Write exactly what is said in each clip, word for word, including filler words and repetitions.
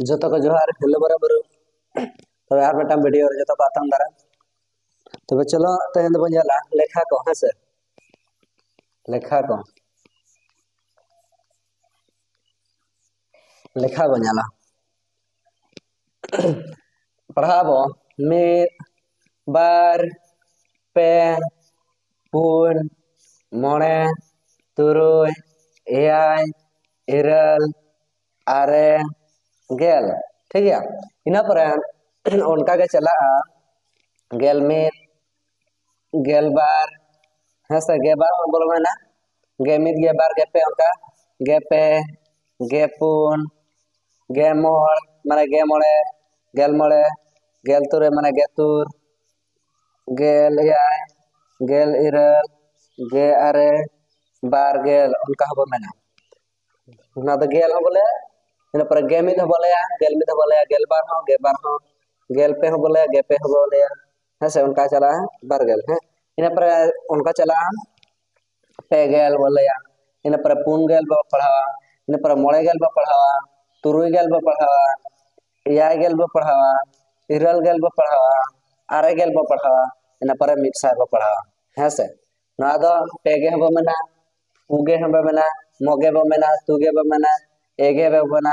ᱡᱚᱛᱚ ᱠᱚ ᱡᱚᱦᱟᱨ, hello ᱵᱟᱨᱟᱵᱟᱹᱨᱩ᱾ ᱛᱚᱵᱮ ᱟᱨ ᱢᱤᱫᱴᱟᱝ video ᱨᱮ ᱡᱚᱛᱚ ᱠᱚ ᱟᱛᱟᱝ ᱫᱟᱨᱟᱢ᱾ ᱛᱚᱵᱮ ᱪᱚᱞᱚ ᱛᱮᱦᱮᱧ ᱫᱚᱵᱚᱱ ᱧᱮᱞᱟ ᱞᱮᱠᱷᱟ ᱠᱚ, ᱦᱮᱸ ᱥᱮ? ᱞᱮᱠᱷᱟ ᱠᱚ, ᱞᱮᱠᱷᱟ ᱵᱚᱱ ᱧᱮᱞᱟ᱾ ᱯᱟᱲᱦᱟᱣ ᱟᱵᱚ ᱢᱤᱫ, ᱵᱟᱨ, ᱯᱮ, ᱯᱩᱱ, ᱢᱚᱬᱮ, ᱛᱩᱨᱩᱭ, ᱮᱭᱟᱭ, ᱤᱨᱟᱹᱞ, ᱟᱨᱮ, ᱜᱮᱞ᱾ ᱴᱷᱤᱠ ᱜᱮᱭᱟ, ᱤᱱᱟᱹ ᱯᱚᱨᱮ ᱚᱱᱠᱟ ᱜᱮ ᱪᱟᱞᱟᱜᱼᱟ ᱜᱮᱞ ᱢᱤᱫ, ᱜᱮᱞ ᱵᱟᱨ, ᱦᱮᱸ ᱥᱮ, ᱜᱮᱞ ᱵᱟᱨ ᱦᱚᱸ ᱵᱚᱞᱚ ᱢᱮᱱᱟ, ᱜᱮᱞ ᱢᱤᱫ, ᱜᱮᱞ ᱵᱟᱨ, ᱜᱮᱞ ᱯᱮ, ᱚᱱᱠᱟ ᱜᱮᱞ ᱯᱮ, ᱜᱮᱞ ᱯᱩᱱ, ᱜᱮᱞ ᱢᱚᱬ, ᱢᱟᱱᱮ ᱜᱮᱞ ᱢᱚᱬᱮ, ᱜᱮᱞ ᱢᱚᱬᱮ, ᱜᱮᱞ ᱛᱩᱨᱩᱭ, ᱢᱟᱱᱮ ᱜᱮᱞ ᱛᱩᱨ, ᱜᱮᱞ ᱮᱭᱟᱭ, ᱜᱮᱞ ᱤᱨᱟᱹᱞ, ᱜᱮᱞ ᱟᱨᱮ, ᱵᱟᱨ ᱜᱮᱞ, ᱚᱱᱠᱟ ᱦᱚᱸᱵᱚ ᱢᱮᱱᱟ᱾ ᱚᱱᱟ ᱫᱚ ᱜᱮᱞ ᱦᱚᱸ ᱵᱚᱞᱮ, ᱤᱱᱟᱹ ᱯᱚᱨᱮ ᱜᱮᱞ ᱢᱤᱫ ᱦᱚᱸ ᱵᱚᱞᱮᱭᱟ, ᱜᱮᱞ ᱢᱤᱫ ᱦᱚᱸ ᱵᱚᱞᱮᱭᱟ, ᱜᱮᱞ ᱵᱟᱨ ᱦᱚᱸ, ᱜᱮᱞ ᱵᱟᱨ ᱦᱚᱸ, ᱜᱮᱞ ᱯᱮ ᱦᱚᱸ ᱵᱚᱞᱮᱭᱟ, ᱜᱮᱞ ᱯᱮ ᱦᱚᱸ ᱵᱚᱞᱮᱭᱟ, ᱦᱮᱸ ᱥᱮ, ᱚᱱᱠᱟ ᱪᱟᱞᱟᱜᱼᱟ ᱵᱟᱨ ᱜᱮᱞ, ᱦᱮᱸ᱾ ᱤᱱᱟᱹ ᱯᱚᱨᱮ ᱚᱱᱠᱟ ᱪᱟᱞᱟᱜᱼᱟ ᱯᱮ ᱜᱮᱞ ᱵᱚᱞᱮᱭᱟ, ᱤᱱᱟᱹ ᱯᱚᱨᱮ ᱯᱩᱱ ᱜᱮᱞ ᱵᱚ ᱯᱟᱲᱦᱟᱣᱟ, ᱤᱱᱟᱹ ᱯᱚᱨᱮ ᱢᱚᱬᱮ ᱜᱮᱞ ᱵᱚ ᱯᱟᱲᱦᱟᱣᱟ, ᱛᱩᱨᱩᱭ ᱜᱮᱞ ᱵᱚ ᱯᱟᱲᱦᱟᱣᱟ, ᱮᱭᱟᱭ ᱜᱮᱞ ᱵᱚ ᱯᱟᱲᱦᱟᱣᱟ, ᱤᱨᱟᱹᱞ ᱜᱮᱞ ᱵᱚ ᱯᱟᱲᱦᱟᱣᱟ, ᱟᱨᱮ ᱜᱮᱞ ᱵᱚ ᱯᱟᱲᱦᱟᱣᱟ, ᱤᱱᱟᱹ ᱯᱚᱨᱮ ᱢᱤᱫ ᱥᱟᱭ ᱵᱚ ᱯᱟᱲᱦᱟᱣᱟ, ᱦᱮᱸ ᱥᱮ᱾ ᱱᱚᱣᱟ ᱫᱚ ᱯᱮ ᱜᱮ ᱦᱚᱸ ᱵᱚ ᱢᱮᱱᱟ, ᱯᱩ ᱜᱮ ᱦᱚᱸ ᱵᱚ ᱢᱮᱱᱟ, ᱢᱚ ᱜᱮ ᱵᱚ ᱢᱮᱱᱟ, ᱛᱩ ᱜᱮ ᱵᱚ ᱢᱮᱱᱟ, ᱮ ᱜᱮ ᱵᱚ ᱢᱮᱱᱟ,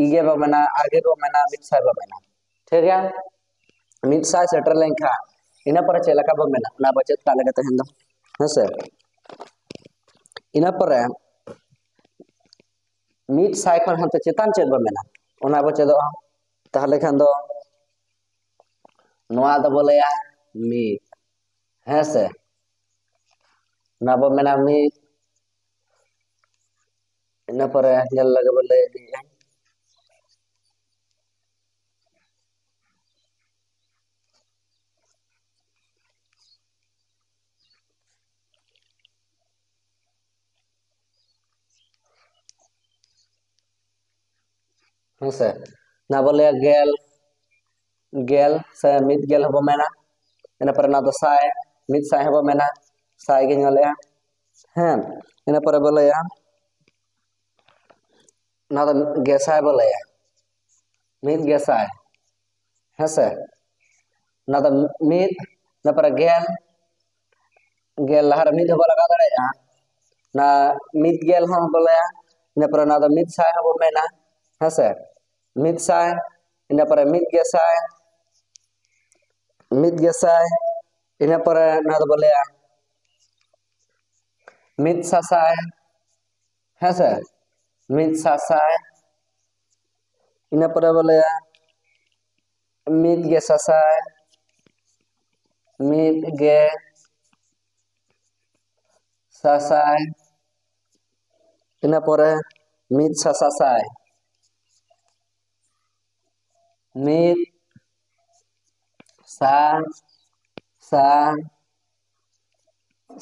ᱤ ᱜᱮ ᱵᱚ ᱢᱮᱱᱟ, ᱟ ᱜᱮ ᱵᱚ ᱢᱮᱱᱟ, ᱢᱤᱫ ᱥᱟᱭ ᱵᱚ ᱢᱮᱱᱟ᱾ ᱴᱷᱤᱠ ᱜᱮᱭᱟ, ᱢᱤᱫ ᱥᱟᱭ ᱥᱮᱴᱮᱨ ᱞᱮᱱᱠᱷᱟᱱ ᱤᱱᱟᱹ ᱯᱚᱨᱮ ᱪᱮᱫ ᱞᱮᱠᱟ ᱵᱚ ᱢᱮᱱᱟ, ᱚᱱᱟ ᱵᱚ ᱪᱮᱫ ᱠᱟᱜ ᱞᱮᱜᱮ ᱛᱮᱦᱮᱧ ᱫᱚ, ᱦᱮᱸ ᱥᱮ᱾ ᱤᱱᱟᱹ ᱯᱚᱨᱮ ᱢᱤᱫ ᱥᱟᱭ ᱠᱷᱚᱱ ᱦᱟᱱᱛᱮ ᱪᱮᱛᱟᱱ ᱪᱮᱫ ᱵᱚ ᱢᱮᱱᱟ, ᱚᱱᱟ ᱵᱚ ᱪᱮᱫᱚᱜᱼᱟ᱾ ᱛᱟᱦᱚᱞᱮ ᱠᱷᱟᱱ ᱫᱚ ᱱᱚᱣᱟ ᱫᱚᱵᱚ ᱞᱟᱹᱭᱟ ᱢᱤᱫ, ᱦᱮᱸ ᱥᱮ᱾ ᱚᱱᱟ ᱵᱚ ᱢᱮᱱᱟ ᱢᱤᱫ᱾ ᱤᱱᱟᱹ ᱯᱚᱨᱮ ᱧᱮᱞ ᱞᱮᱜᱮ ᱵᱚ ᱞᱟᱹᱭ ᱤᱫᱤᱭᱮᱫᱼᱟ᱾ ᱦᱮᱸ ᱥᱮ, ᱚᱱᱟ ᱵᱚ ᱞᱟᱹᱭᱟ ᱜᱮᱞ, ᱜᱮᱞ ᱥᱮ ᱢᱤᱫ ᱜᱮᱞ ᱦᱚᱸᱵᱚ ᱢᱮᱱᱟ᱾ ᱤᱱᱟᱹ ᱯᱚᱨᱮ ᱚᱱᱟ ᱫᱚ ᱥᱟᱭ, ᱢᱤᱫ ᱥᱟᱭ ᱦᱚᱸᱵᱚ ᱢᱮᱱᱟ, ᱥᱟᱭ ᱜᱮ ᱧᱮᱞᱮᱜᱼᱟ᱾ ᱦᱮᱸ, ᱤᱱᱟᱹ ᱯᱚᱨᱮ ᱵᱚ ᱞᱟᱹᱭᱟ, ᱚᱱᱟ ᱫᱚ ᱜᱮᱥᱟᱭ ᱵᱚ ᱞᱟᱹᱭᱟ᱾ ᱢᱤᱫ ᱜᱮᱥᱟᱭ᱾ ᱦᱮᱸᱥᱮ? ᱚᱱᱟ ᱫᱚ ᱢᱤᱫ, ᱤᱱᱟᱹ ᱯᱚᱨᱮ ᱜᱮᱞ, ᱜᱮᱞ ᱞᱟᱦᱟᱨᱮ ᱢᱤᱫ ᱦᱚᱸᱵᱚ ᱞᱟᱜᱟᱣ ᱫᱟᱲᱮᱭᱟᱜᱼᱟ᱾ ᱚᱱᱟ ᱢᱤᱫ ᱜᱮᱞ ᱦᱚᱸ ᱵᱚ ᱞᱟᱹᱭᱟ, ᱤᱱᱟᱹ ᱯᱚᱨᱮ ᱚᱱᱟ ᱫᱚ ᱢᱤᱫ ᱥᱟᱭ ᱦᱚᱸᱵᱚ ᱢᱮᱱᱟ᱾ ᱦᱮᱸᱥᱮ? ᱢᱤᱫ ᱥᱟᱭ, ᱤᱱᱟᱹ ᱯᱚᱨᱮ ᱢᱤᱫ ᱜᱮᱥᱟᱭ, ᱢᱤᱫ ᱜᱮᱥᱟᱭ, ᱤᱱᱟᱹ ᱯᱚᱨᱮ ᱚᱱᱟ ᱫᱚᱵᱚ ᱞᱟᱹᱭᱟ ᱢᱤᱫ ᱥᱟᱥᱟᱭ᱾ ᱦᱮᱸᱥᱮ? ᱢᱤᱫ ᱥᱟᱥᱟᱭ, ᱤᱱᱟᱹ ᱯᱚᱨᱮ ᱵᱚ ᱞᱟᱹᱭᱟ ᱢᱤᱫ ᱜᱮ ᱥᱟᱥᱟᱭ, ᱢᱤᱫ ᱜᱮ ᱥᱟᱥᱟᱭ, ᱤᱱᱟᱹ ᱯᱚᱨᱮ ᱢᱤᱫ ᱥᱟᱥᱟᱥᱟᱭ, ᱢᱤᱫ ᱥᱟ ᱥᱟ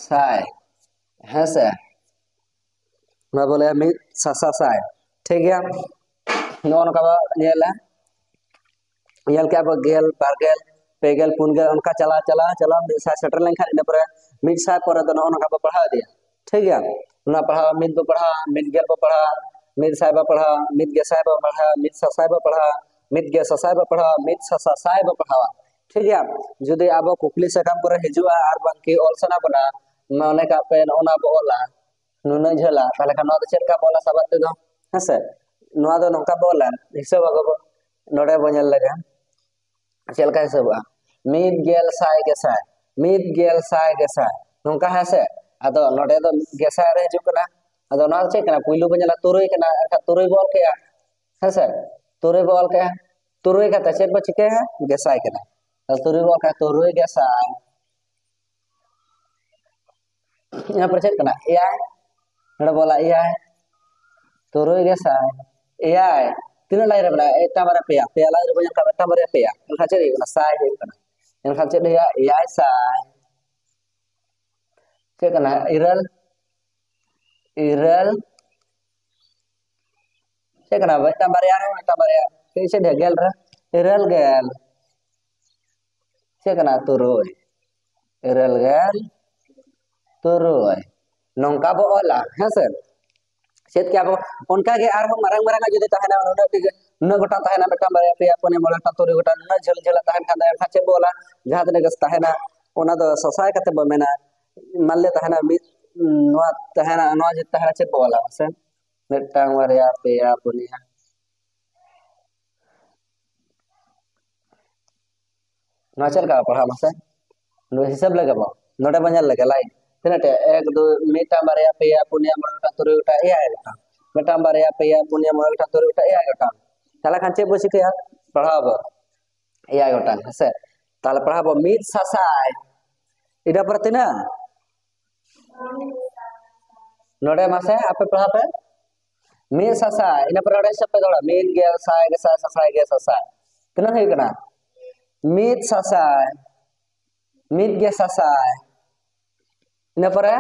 ᱥᱟᱭ᱾ ᱦᱮᱸ ᱥᱮ? ᱚᱱᱟ ᱵᱚᱞᱮ ᱢᱤᱫ ᱥᱟᱥᱟᱥᱟᱭ᱾ ᱴᱷᱤᱠ ᱜᱮᱭᱟ, ᱱᱚᱜᱼᱚ ᱱᱚᱝᱠᱟ ᱵᱚ ᱧᱮᱞᱟ᱾ ᱧᱮᱞ ᱠᱮᱜᱼᱟ ᱵᱚ ᱜᱮᱞ, ᱵᱟᱨ ᱜᱮᱞ, ᱯᱮ ᱜᱮᱞ, ᱯᱩᱱ ᱜᱮᱞ, ᱚᱱᱠᱟ ᱪᱟᱞᱟᱣ ᱪᱟᱞᱟᱣ ᱪᱟᱞᱟᱣ ᱢᱤᱫ ᱥᱟᱭ ᱥᱮᱴᱮᱨ ᱞᱮᱱᱠᱷᱟᱱ, ᱤᱱᱟᱹ ᱯᱚᱨᱮ ᱢᱤᱫ ᱥᱟᱭ ᱯᱚᱨᱮ ᱫᱚ ᱱᱚᱜᱼᱚ ᱱᱚᱝᱠᱟ ᱵᱚ ᱯᱟᱲᱦᱟᱣ ᱤᱫᱤᱭᱟ᱾ ᱴᱷᱤᱠ ᱜᱮᱭᱟ, ᱚᱱᱟ ᱯᱟᱲᱦᱟᱣ ᱢᱤᱫ ᱵᱚ ᱯᱟᱲᱦᱟᱣᱟ, ᱢᱤᱫ ᱜᱮᱞ ᱵᱚ ᱯᱟᱲᱦᱟᱣᱟ, ᱢᱤᱫ ᱥᱟᱭ ᱵᱚ ᱯᱟᱲᱦᱟᱣᱟ, ᱢᱤᱫ ᱜᱮᱥᱟᱭ ᱵᱚ ᱯᱟᱲᱦᱟᱣᱟ, ᱢᱤᱫ ᱥᱟᱥᱟᱭ ᱵᱚ ᱯᱟᱲᱦᱟᱣᱟ, ᱢᱤᱫ ᱜᱮ ᱥᱟᱥᱟᱭ ᱵᱚ ᱯᱟᱲᱦᱟᱣᱟ, ᱢᱤᱫ ᱥᱟᱥᱟᱥᱟᱭ ᱵᱚ ᱯᱟᱲᱦᱟᱣᱟ᱾ ᱴᱷᱤᱠ ᱜᱮᱭᱟ, ᱡᱩᱫᱤ ᱟᱵᱚ ᱠᱩᱠᱞᱤ ᱥᱟᱠᱟᱢ ᱠᱚᱨᱮ ᱦᱤᱡᱩᱜᱼᱟ ᱟᱨ ᱵᱟᱝᱠᱤ ᱚᱞ ᱥᱟᱱᱟ ᱵᱚᱱᱟ, ᱢᱚᱱᱮ ᱠᱟᱜ ᱯᱮ ᱱᱚᱜᱼᱚ ᱱᱟ ᱵᱚ ᱚᱞᱟ, ᱱᱩᱱᱟᱹᱜ ᱡᱷᱟᱹᱞᱟ, ᱛᱟᱦᱚᱞᱮ ᱠᱷᱟᱱ ᱱᱚᱣᱟ ᱫᱚ ᱪᱮᱫ ᱞᱮᱠᱟ ᱵᱚ ᱚᱞᱟ ᱥᱟᱵᱟᱫ ᱛᱮᱫᱚ? ᱦᱮᱸᱥᱮ? ᱱᱚᱣᱟ ᱫᱚ ᱱᱚᱝᱠᱟ ᱵᱚ ᱚᱞᱟ, ᱦᱤᱥᱟᱹᱵ ᱟᱵᱚ ᱵᱚ, ᱱᱚᱰᱮ ᱵᱚ ᱧᱮᱞ ᱞᱮᱜᱮ ᱪᱮᱫ ᱞᱮᱠᱟ ᱦᱤᱥᱟᱹᱵᱚᱜᱼᱟ᱾ ᱢᱤᱫ ᱜᱮᱞ ᱥᱟᱭ ᱜᱮᱥᱟᱭ, ᱢᱤᱫ ᱜᱮᱞ ᱥᱟᱭ ᱜᱮᱥᱟᱭ, ᱱᱚᱝᱠᱟ᱾ ᱦᱮᱸᱥᱮ? ᱟᱫᱚ ᱱᱚᱰᱮ ᱫᱚ ᱜᱮᱥᱟᱭ ᱨᱮ ᱦᱤᱡᱩᱜ ᱠᱟᱱᱟ᱾ ᱟᱫᱚ ᱱᱚᱣᱟ ᱫᱚ ᱪᱮᱫ ᱠᱟᱱᱟ? ᱯᱩᱭᱞᱩ ᱵᱚ ᱧᱮᱞᱟ ᱛᱩᱨᱩᱭ ᱠᱟᱱᱟ, ᱮᱱᱠᱷᱟᱱ ᱛᱩᱨᱩᱭ ᱵᱚ ᱚᱞ ᱠᱮᱜᱼᱟ᱾ ᱦᱮᱸᱥᱮ? ᱛᱩᱨᱩᱭ ᱵᱚ ᱚᱞ ᱠᱮᱜᱼᱟ, ᱛᱩᱨᱩᱭ ᱠᱟᱛᱮ ᱪᱮᱫ ᱵᱚ ᱪᱤᱠᱟᱹᱭᱟ? ᱜᱮᱥᱟᱭ ᱠᱟᱱᱟ᱾ ᱟᱫᱚ ᱛᱩᱨᱩᱭ ᱵᱚ ᱚᱞ ᱠᱮᱜᱼᱟ, ᱛᱩᱨᱩᱭ ᱜᱮᱥᱟᱭ᱾ ᱤᱱᱟᱹ ᱯᱚᱨᱮ ᱪᱮᱫ ᱠᱟᱱᱟ? ᱮᱭᱟᱭ᱾ ᱱᱚᱰᱮ ᱵᱚ ᱚᱞᱟ ᱮᱭᱟᱭ᱾ ᱛᱩᱨᱩᱭ ᱜᱮᱥᱟᱭ᱾ ᱮᱭᱟᱭ᱾ ᱛᱤᱱᱟᱹᱜ ᱞᱟᱭᱤᱱ ᱨᱮ ᱢᱮᱱᱟᱜᱼᱟ? ᱢᱤᱫᱴᱟᱝ ᱵᱟᱨᱭᱟ ᱯᱮᱭᱟ, ᱯᱮᱭᱟ ᱞᱟᱭᱤᱱ ᱨᱮᱵᱚ ᱧᱮᱞ ᱠᱷᱟᱱ ᱢᱤᱫᱴᱟᱝ ᱵᱟᱨᱭᱟ ᱯᱮᱭᱟ, ᱮᱱᱠᱷᱟᱱ ᱪᱮᱫ ᱦᱩᱭᱩᱜ ᱠᱟᱱᱟ? ᱥᱟᱭ ᱦᱩᱭᱩᱜ ᱠᱟᱱᱟ᱾ ᱮᱱᱠᱷᱟᱱ ᱪᱮᱫ ᱦᱩᱭᱩᱜᱼᱟ? ᱮᱭᱟᱭ ᱥᱟᱭ᱾ ᱪᱮᱫ ᱠᱟᱱᱟ? ᱤᱨᱟᱹᱞ, ᱤᱨᱟᱹᱞ᱾ ᱪᱮᱫ ᱠᱟᱱᱟ? ᱢᱤᱫᱴᱟᱝ ᱵᱟᱨᱭᱟ ᱨᱮ, ᱢᱤᱫᱴᱟᱝ ᱵᱟᱨᱭᱟ᱾ ᱪᱮᱫ ᱪᱮᱫ ᱜᱮᱞ ᱨᱮ? ᱤᱨᱟᱹᱞ ᱜᱮᱞ᱾ ᱪᱮᱫ ᱠᱟᱱᱟ? ᱛᱩᱨᱩᱭ᱾ ᱤᱨᱟᱹᱞ ᱜᱮᱞ ᱛᱩᱨᱩᱭ᱾ ᱱᱚᱝᱠᱟ ᱵᱚ ᱚᱞᱟ, ᱦᱮᱸ ᱥᱮ? ᱪᱮᱫ ᱠᱮᱜᱼᱟ ᱵᱚ? ᱚᱱᱠᱟ ᱜᱮ ᱟᱨᱦᱚᱸ ᱢᱟᱨᱟᱝ ᱢᱟᱨᱟᱝ ᱟᱜ ᱡᱩᱫᱤ ᱛᱟᱦᱮᱱᱟ, ᱩᱱᱟᱹᱜ ᱴᱤ-, ᱩᱱᱟᱹᱜ ᱜᱚᱴᱟᱝ ᱛᱟᱦᱮᱱᱟ, ᱢᱤᱫᱴᱟᱝ, ᱵᱟᱨᱭᱟ, ᱯᱮᱭᱟ, ᱯᱩᱱᱭᱟ, ᱢᱚᱬᱮ ᱜᱚᱴᱟᱝ, ᱛᱩᱨᱩᱭ ᱜᱚᱴᱟᱝ, ᱩᱱᱟᱹᱜ ᱡᱷᱟᱹᱞ ᱡᱷᱟᱹᱞᱟᱜ ᱛᱟᱦᱮᱱ ᱠᱷᱟᱱ ᱫᱚ ᱮᱱᱠᱷᱟᱱ ᱪᱮᱫ ᱵᱚ ᱚᱞᱟ? ᱡᱟᱦᱟᱸ ᱛᱤᱱᱟᱹᱜ ᱜᱮ ᱛᱟᱦᱮᱱᱟ, ᱚᱱᱟ ᱫᱚ ᱥᱟᱥᱟᱭ ᱠᱟᱛᱮ ᱵᱚ ᱢᱮᱱᱟ᱾ ᱢᱟᱱᱞᱮ ᱛᱟᱦᱮᱱᱟ ᱢᱤᱫ, ᱱᱚᱣᱟ ᱛᱟᱦᱮᱱᱟ, ᱱᱚᱣᱟ ᱡᱩᱫᱤ ᱛᱟᱦᱮᱱᱟ, ᱪᱮᱫ ᱵᱚ ᱚᱞᱟ ᱢᱟᱥᱮ? ᱢᱤᱫᱴᱟᱝ, ᱵᱟᱨᱭᱟ, ᱯᱮᱭᱟ, ᱯᱩᱱᱭᱟ᱾ ᱱᱚᱣᱟ ᱪᱮᱫ ᱞᱮᱠᱟ ᱯᱟᱲᱦᱟᱣ ᱢᱟᱥᱮ? ᱱᱚᱣᱟ ᱦᱤᱥᱟᱹᱵ ᱞᱮᱜᱮ ᱵᱚ᱾ ᱱᱚᱰᱮ ᱵᱚ ᱧᱮᱞ ᱞᱮᱜᱮ line᱾ ᱛᱤᱱᱟᱹᱜ ᱴᱤ? ᱮᱠ, ᱫᱩᱭ, ᱢᱤᱫᱴᱟᱝ, ᱵᱟᱨᱭᱟ, ᱯᱮᱭᱟ, ᱯᱩᱱᱭᱟ, ᱢᱚᱬᱮ ᱜᱚᱴᱟᱝ, ᱛᱩᱨᱩᱭ ᱜᱚᱴᱟᱝ, ᱮᱭᱟᱭ ᱜᱚᱴᱟᱝ᱾ ᱢᱤᱫᱴᱟᱝ, ᱵᱟᱨᱭᱟ, ᱯᱮᱭᱟ, ᱯᱩᱱᱭᱟ, ᱢᱚᱬᱮ ᱜᱚᱴᱟᱝ, ᱛᱩᱨᱩᱭ ᱜᱚᱴᱟᱝ, ᱮᱭᱟᱭ ᱜᱚᱴᱟᱝ᱾ ᱛᱟᱦᱚᱞᱮ ᱠᱷᱟᱱ ᱪᱮᱫ ᱵᱚ ᱪᱤᱠᱟᱹᱭᱟ? ᱯᱟᱲᱦᱟᱣ ᱵᱚ᱾ ᱮᱭᱟᱭ ᱜᱚᱴᱟᱝ, ᱦᱮᱸᱥᱮ? ᱛᱟᱦᱚᱞᱮ ᱯᱟᱲᱦᱟᱣ ᱵᱚ ᱢᱤᱫ ᱥᱟᱥᱟᱭ᱾ ᱤᱱᱟᱹ ᱯᱚᱨᱮ ᱛᱤᱱᱟᱹᱜ? ᱱᱚᱰᱮ ᱢᱟᱥᱮ ᱟᱯᱮ ᱯᱟᱲᱦᱟᱣ ᱯᱮ᱾ ᱢᱤᱫ ᱥᱟᱥᱟᱭ, ᱤᱱᱟᱹ ᱯᱚᱨᱮ ᱱᱚᱰᱮ ᱦᱤᱥᱟᱹᱵ ᱯᱮ ᱫᱚᱦᱲᱟ᱾ ᱢᱤᱫ ᱜᱮ ᱥᱟᱭ ᱜᱮ ᱥᱟᱭ, ᱥᱟᱥᱟᱭ ᱜᱮ ᱥᱟᱥᱟᱭ᱾ ᱛᱤᱱᱟᱹᱜ ᱦᱩᱭᱩᱜ ᱠᱟᱱᱟ? ᱢᱤᱫ ᱥᱟᱥᱟᱭ, ᱢᱤᱫ ᱜᱮ ᱥᱟᱥᱟᱭ᱾ ᱤᱱᱟᱹ ᱯᱚᱨᱮ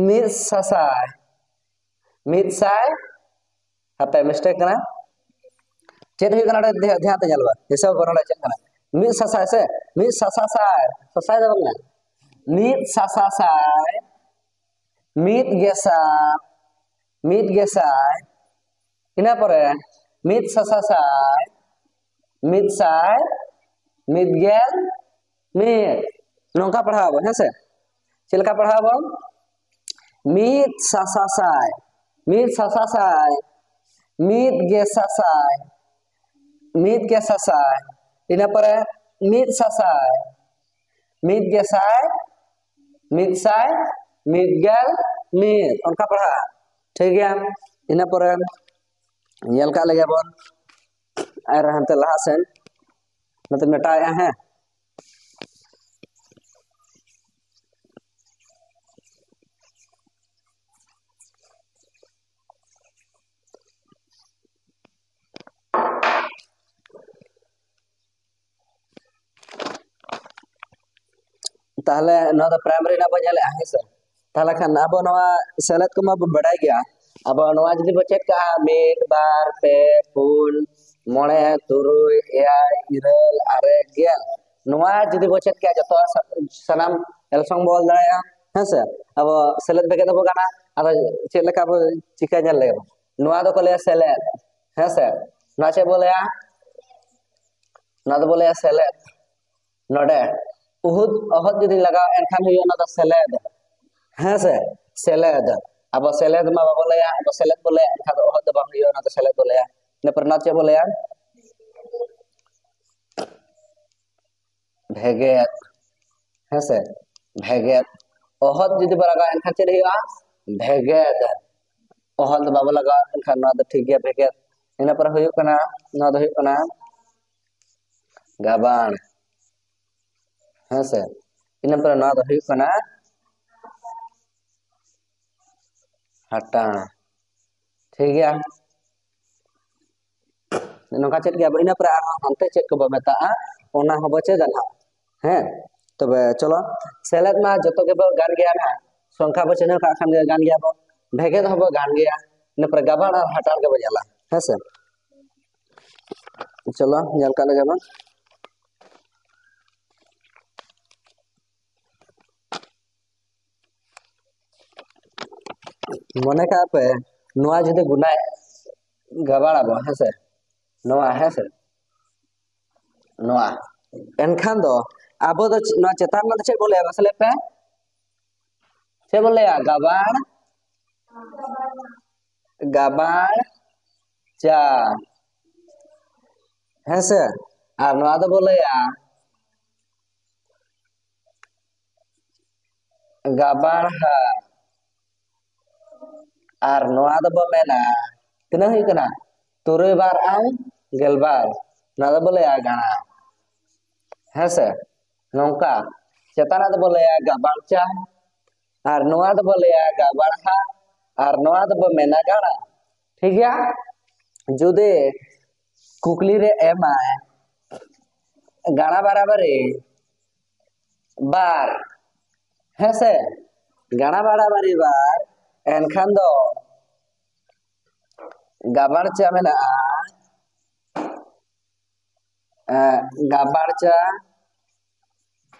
ᱢᱤᱫ ᱥᱟᱥᱟᱭ, ᱢᱤᱫ ᱥᱟᱭ, ᱦᱟᱯᱮ, mistake ᱠᱟᱱᱟ᱾ ᱪᱮᱫ ᱦᱩᱭᱩᱜ ᱠᱟᱱᱟ ᱱᱚᱰᱮ? ᱫᱷᱮ-, ᱫᱷᱮᱭᱟᱱ ᱛᱮ ᱧᱮᱞ ᱵᱮᱱ, ᱦᱤᱥᱟᱹᱵ ᱵᱮᱱ ᱱᱚᱰᱮ ᱪᱮᱫ ᱠᱟᱱᱟ? ᱢᱤᱫ ᱥᱟᱥᱟᱭ ᱥᱮ? ᱢᱤᱫ ᱥᱟᱥᱟᱥᱟᱭ, ᱥᱟᱥᱟᱭ ᱫᱚ ᱵᱟᱝ ᱠᱟᱱᱟ᱾ ᱢᱤᱫ ᱥᱟᱥᱟᱥᱟᱭ, ᱢᱤᱫ ᱜᱮᱥᱟᱭ, ᱢᱤᱫ ᱜᱮᱥᱟᱭ, ᱤᱱᱟᱹ ᱯᱚᱨᱮ ᱢᱤᱫ ᱥᱟᱥᱟᱥᱟᱭ, ᱢᱤᱫ ᱥᱟᱭ, ᱢᱤᱫ ᱜᱮᱞ ᱢᱤᱫ᱾ ᱱᱚᱝᱠᱟ ᱯᱟᱲᱦᱟᱣ ᱟᱵᱚᱱ, ᱦᱮᱸ ᱥᱮ? ᱪᱮᱫ ᱞᱮᱠᱟ ᱯᱟᱲᱦᱟᱣ ᱟᱵᱚᱱ? ᱢᱤᱫ ᱥᱟᱥᱟᱥᱟᱭ, ᱢᱤᱫ ᱥᱟᱥᱟᱥᱟᱭ, ᱢᱤᱫ ᱜᱮᱥᱟᱥᱟᱭ, ᱢᱤᱫ ᱜᱮᱥᱟᱥᱟᱭ, ᱤᱱᱟᱹ ᱯᱚᱨᱮ ᱢᱤᱫ ᱥᱟᱥᱟᱭ, ᱢᱤᱫ ᱜᱮᱥᱟᱭ, ᱢᱤᱫ ᱥᱟᱭ, ᱢᱤᱫ ᱜᱮᱞ ᱢᱤᱫ, ᱚᱱᱠᱟ ᱯᱟᱲᱦᱟᱜᱼᱟ᱾ ᱴᱷᱤᱠ ᱜᱮᱭᱟ, ᱤᱱᱟᱹ ᱯᱚᱨᱮ ᱧᱮᱞ ᱠᱟᱜ ᱞᱮᱜᱮ ᱵᱚᱱ ᱟᱨ ᱦᱟᱱᱛᱮ ᱞᱟᱦᱟ ᱥᱮᱱ ᱱᱚᱛᱮ ᱢᱮᱴᱟᱣᱮᱜᱼᱟ, ᱦᱮᱸ᱾ ᱛᱟᱦᱞᱮ ᱱᱚᱣᱟ ᱫᱚ primary ᱨᱮᱱᱟᱜ ᱵᱚᱱ ᱧᱮᱞᱮᱜᱼᱟ, ᱦᱮᱸ ᱥᱮ? ᱛᱟᱦᱞᱮ ᱠᱷᱟᱱ ᱟᱵᱚ ᱱᱚᱣᱟ ᱥᱮᱞᱮᱫ ᱠᱚᱢᱟ ᱵᱚᱱ ᱵᱟᱰᱟᱭ ᱜᱮᱭᱟ᱾ ᱟᱵᱚ ᱱᱚᱣᱟ ᱡᱩᱫᱤ ᱵᱚ ᱪᱮᱫ ᱠᱟᱜᱼᱟ, ᱢᱤᱫ, ᱵᱟᱨ, ᱯᱮ, ᱯᱩᱱ, ᱢᱚᱬᱮ, ᱛᱩᱨᱩᱭ, ᱮᱭᱟᱭ, ᱤᱨᱟᱹᱞ, ᱟᱨᱮ, ᱜᱮᱞ, ᱱᱚᱣᱟ ᱡᱩᱫᱤ ᱵᱚ ᱪᱮᱫ ᱠᱟᱜᱼᱟ, ᱡᱚᱛᱚ ᱥᱟ-, ᱥᱟᱱᱟᱢ ᱮᱞᱥᱚᱝ ᱵᱚ ᱚᱞ ᱫᱟᱲᱮᱭᱟᱜᱼᱟ, ᱦᱮᱸ ᱥᱮ? ᱟᱵᱚ ᱥᱮᱞᱮᱫ ᱵᱷᱮᱜᱮᱫ ᱦᱚᱸᱵᱚ ᱜᱟᱱᱟ, ᱟᱫᱚ ᱪᱮᱫ ᱞᱮᱠᱟ ᱵᱚ ᱪᱤᱠᱟᱹ ᱧᱮᱞ ᱞᱮᱜᱮ ᱵᱚ᱾ ᱱᱚᱣᱟ ᱫᱚᱠᱚ ᱞᱟᱹᱭᱟ ᱥᱮᱞᱮᱫ᱾ ᱦᱮᱸ ᱥᱮ? ᱱᱚᱣᱟ ᱪᱮᱫ ᱵᱚ ᱞᱟᱹᱭᱟ? ᱱᱚᱣᱟ ᱫᱚᱵᱚ ᱞᱟᱹᱭᱟ ᱥᱮᱞᱮᱫ᱾ ᱱᱚᱰᱮ ᱩᱦᱩᱫ ᱚᱦᱚᱫ ᱡᱩᱫᱤ ᱞᱟᱜᱟᱣ ᱮᱱᱠᱷᱟᱱ ᱦᱩᱭᱩᱜᱼᱟ ᱚᱱᱟ ᱫᱚ ᱥᱮᱞᱮᱫ᱾ ᱦᱮᱸ ᱥᱮ? ᱥᱮᱞᱮᱫ᱾ ᱟᱵᱚ ᱥᱮᱞᱮᱫ ᱢᱟ ᱵᱟᱵᱚ ᱞᱟᱹᱭᱟ, ᱟᱵᱚ ᱥᱮᱞᱮᱫ ᱵᱚ ᱞᱟᱹᱭᱟ, ᱮᱱᱠᱷᱟᱱ ᱫᱚ ᱚᱦᱚᱫ ᱫᱚ ᱵᱟᱝ ᱦᱩᱭᱩᱜᱼᱟ, ᱚᱱᱟ ᱫᱚ ᱥᱮᱞᱮᱫ ᱵᱚ ᱞᱟᱹᱭᱟ᱾ ᱤᱱᱟᱹ ᱯᱚᱨᱮ ᱱᱚᱣᱟ ᱪᱮᱫ ᱵᱚ ᱞᱟᱹᱭᱟ? ᱵᱷᱮᱜᱮᱫ᱾ ᱦᱮᱸ ᱥᱮ? ᱵᱷᱮᱜᱮᱫ᱾ ᱚᱦᱚᱫ ᱡᱩᱫᱤ ᱵᱚ ᱞᱟᱜᱟᱣᱟ ᱮᱱᱠᱷᱟᱱ ᱪᱮᱫ ᱦᱩᱭᱩᱜᱼᱟ? ᱵᱷᱮᱜᱮᱫ᱾ ᱚᱦᱚᱫ ᱫᱚ ᱵᱟᱵᱚ ᱞᱟᱜᱟᱣᱟ, ᱮᱱᱠᱷᱟᱱ ᱱᱚᱣᱟ ᱫᱚ ᱴᱷᱤᱠ ᱜᱮᱭᱟ, ᱵᱷᱮᱜᱮᱫ᱾ ᱤᱱᱟᱹ ᱯᱚᱨᱮ ᱦᱩᱭᱩᱜ ᱠᱟᱱᱟ, ᱱᱚᱣᱟ ᱫᱚ ᱦᱩᱭᱩᱜ ᱠᱟᱱᱟ ᱜᱟᱵᱟᱬ᱾ ᱦᱮᱸ ᱥᱮ? ᱤᱱᱟᱹ ᱯᱚᱨᱮ ᱱᱚᱣᱟ ᱫᱚ ᱦᱩᱭᱩᱜ ᱠᱟᱱᱟ ᱦᱟᱴᱟᱬ᱾ ᱴᱷᱤᱠ ᱜᱮᱭᱟ, ᱱᱚᱝᱠᱟ ᱪᱮᱫ ᱜᱮᱭᱟ ᱵᱚ᱾ ᱤᱱᱟᱹ ᱯᱚᱨᱮ ᱟᱨᱦᱚᱸ ᱦᱟᱱᱛᱮ ᱪᱮᱫ ᱠᱚᱵᱚ ᱢᱮᱛᱟᱜᱼᱟ, ᱚᱱᱟ ᱦᱚᱸᱵᱚ ᱪᱮᱫᱟ ᱱᱟᱦᱟᱜ᱾ ᱦᱮᱸ, ᱛᱚᱵᱮ ᱪᱚᱞᱚ, ᱥᱮᱞᱮᱫ ᱢᱟ ᱡᱚᱛᱚ ᱜᱮᱵᱚ ᱜᱟᱱ ᱜᱮᱭᱟ ᱱᱟᱦᱟᱜ, ᱥᱚᱝᱠᱷᱟ ᱵᱚ ᱪᱤᱱᱦᱟᱹᱣ ᱠᱟᱜ ᱠᱷᱟᱱ ᱜᱮ ᱜᱟᱱ ᱜᱮᱭᱟ ᱵᱚ, ᱵᱷᱮᱜᱮᱫ ᱦᱚᱸᱵᱚ ᱜᱟᱱ ᱜᱮᱭᱟ᱾ ᱤᱱᱟᱹ ᱯᱚᱨᱮ ᱜᱟᱵᱟᱬ ᱟᱨ ᱦᱟᱴᱟᱬ ᱜᱮᱵᱚ ᱧᱮᱞᱟ᱾ ᱦᱮᱸ ᱥᱮ? ᱪᱚᱞᱚ ᱧᱮᱞ ᱠᱟᱜ ᱞᱮᱜᱮ ᱵᱚᱱ᱾ ᱢᱚᱱᱮ ᱠᱟᱜ ᱯᱮ, ᱱᱚᱣᱟ ᱡᱩᱫᱤ ᱜᱩᱱᱟᱭ ᱜᱟᱵᱟᱬ ᱟᱵᱚ, ᱦᱮᱸ ᱥᱮ? ᱱᱚᱣᱟ, ᱦᱮᱸ ᱥᱮ? ᱱᱚᱣᱟ᱾ ᱮᱱᱠᱷᱟᱱ ᱫᱚ ᱟᱵᱚ ᱫᱚ ᱪᱮ-, ᱱᱚᱣᱟ ᱪᱮᱛᱟᱱ ᱨᱮᱱᱟᱜ ᱫᱚ ᱪᱮᱫ ᱵᱚ ᱞᱟᱹᱭᱟ? ᱢᱟᱥᱮ ᱞᱟᱹᱭ ᱯᱮ᱾ ᱪᱮᱫ ᱵᱚ ᱞᱟᱹᱭᱟ? ᱜᱟᱵᱟᱬ᱾ ᱜᱟᱵᱟᱬ ᱪᱟ᱾ ᱦᱮᱸ ᱥᱮ? ᱟᱨ ᱱᱚᱣᱟ ᱫᱚᱵᱚ ᱞᱟᱹᱭᱟ ᱜᱟᱵᱟᱬᱦᱟ᱾ ᱟᱨ ᱱᱚᱣᱟ ᱫᱚᱵᱚ ᱢᱮᱱᱟ, ᱛᱤᱱᱟᱹᱜ ᱦᱩᱭᱩᱜ ᱠᱟᱱᱟ? ᱛᱩᱨᱩᱭ ᱵᱟᱨ ᱟᱨ ᱜᱮᱞᱵᱟᱨ᱾ ᱱᱚᱣᱟ ᱫᱚᱵᱚ ᱞᱟᱹᱭᱟ ᱜᱟᱬᱟ᱾ ᱦᱮᱸ ᱥᱮ? ᱱᱚᱝᱠᱟ ᱪᱮᱛᱟᱱᱟᱜ ᱫᱚᱵᱚ ᱞᱟᱹᱭᱟ ᱜᱟᱵᱟᱬ ᱪᱟ, ᱟᱨ ᱱᱚᱣᱟ ᱫᱚᱵᱚ ᱞᱟᱹᱭᱟ ᱜᱟᱵᱟᱬᱦᱟ, ᱟᱨ ᱱᱚᱣᱟ ᱫᱚᱵᱚ ᱢᱮᱱᱟ ᱜᱟᱬᱟ᱾ ᱴᱷᱤᱠ ᱜᱮᱭᱟ? ᱡᱩᱫᱤ ᱠᱩᱠᱞᱤ ᱨᱮ ᱮᱢᱟᱭ ᱜᱟᱬᱟ ᱵᱟᱨᱟᱵᱟᱨᱤ ᱵᱟᱨ, ᱦᱮᱸ ᱥᱮ? ᱜᱟᱬᱟ ᱵᱟᱨᱟᱵᱟᱨᱤ ᱵᱟᱨ, ᱮᱱᱠᱷᱟᱱ ᱫᱚ ᱜᱟᱵᱟᱬ ᱪᱟ ᱢᱮᱱᱟᱜᱼᱟ, ᱮᱸ, ᱜᱟᱵᱟᱬ ᱪᱟ,